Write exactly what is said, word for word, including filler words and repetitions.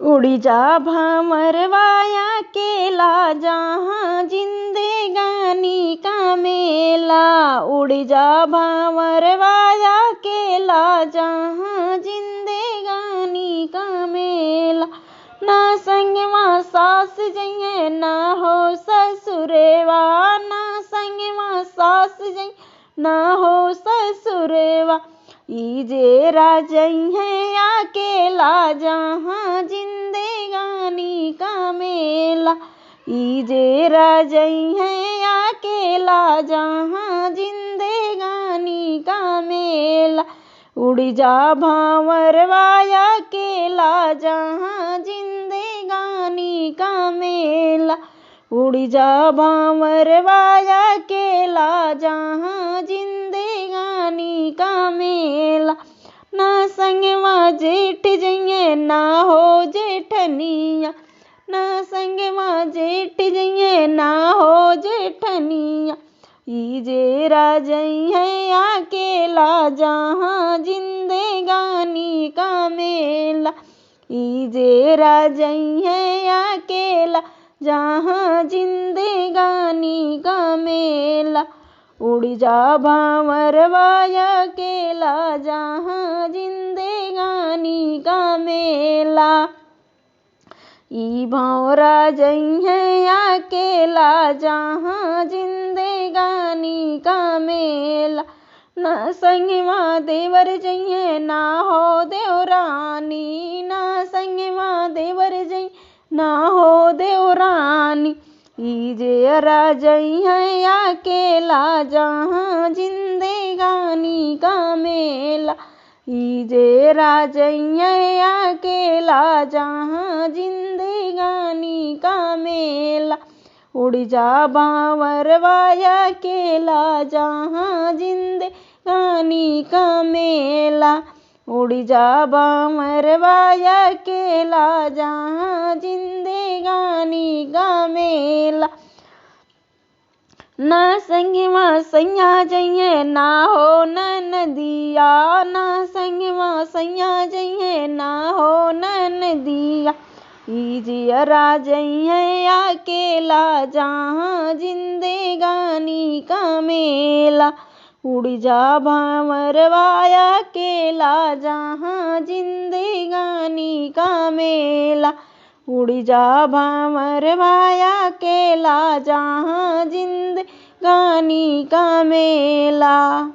उड़ी जा भंवरवा अकेला, जहाँ जिंदगानी का मेला। उड़ी जा भंवरवा अकेला, जहाँ जिंदगानी का मेला। ना संगवा सास जइहें, ना हो ससुरवा, ना संगवा सास जइहें, ना हो ससुरवा। ई जेरा जइहें अकेला, जहाँ जिंदगानी का मेला। ई जेरा जइहें अकेला, जहाँ जिंदगानी का मेला। उड़ी जा भंवरवा अकेला, जहाँ जिंदगानी का मेला। उड़ी जा भंवरवा अकेला, जहाँ जिंदगानी का मेला। ना संगवा जेठ जइहें, ना हो जेठनिया, ना संगवा जेठ जइहें, ना हो जेठनिया। ई जेरा जइहें अकेला, जहाँ जिंदगानी का मेला। ई जेरा जइहें अकेला, जहाँ जिंदगानी का मेला। उड़ी जा भंवरवा अकेला, जहाँ जिंदगानी का मेला। ई भंवरा जइहें अकेला, जहाँ जिंदगानी का मेला। ना संगवा देवर जइहें, ना हो देवरानी, ना संगवा देवर जइहें, ना हो देवरानी। ई जेरा जइहें अकेला, जहाँ जिंदगानी का मेला। ई जेरा जइहें अकेला, जहाँ जिंदगानी का मेला। उड़ी जा भंवरवा अकेला, जहाँ जिंदगानी का मेला। उड़ी जा भंवरवा अकेला, जहाँ जिंदगानी का मेला। ना संगवा सैया जइहें, ना हो ननदिया, ना संगवा सैया जइहें, ना हो ननदिया। ई जियरा जइहें अकेला, जहाँ जिंदगानी का मेला। उड़ी जा भंवरवा अकेला, जहाँ जिंदगानी का मेला। उड़ी जा भंवरवा अकेला, जहाँ जिंदगानी का मेला।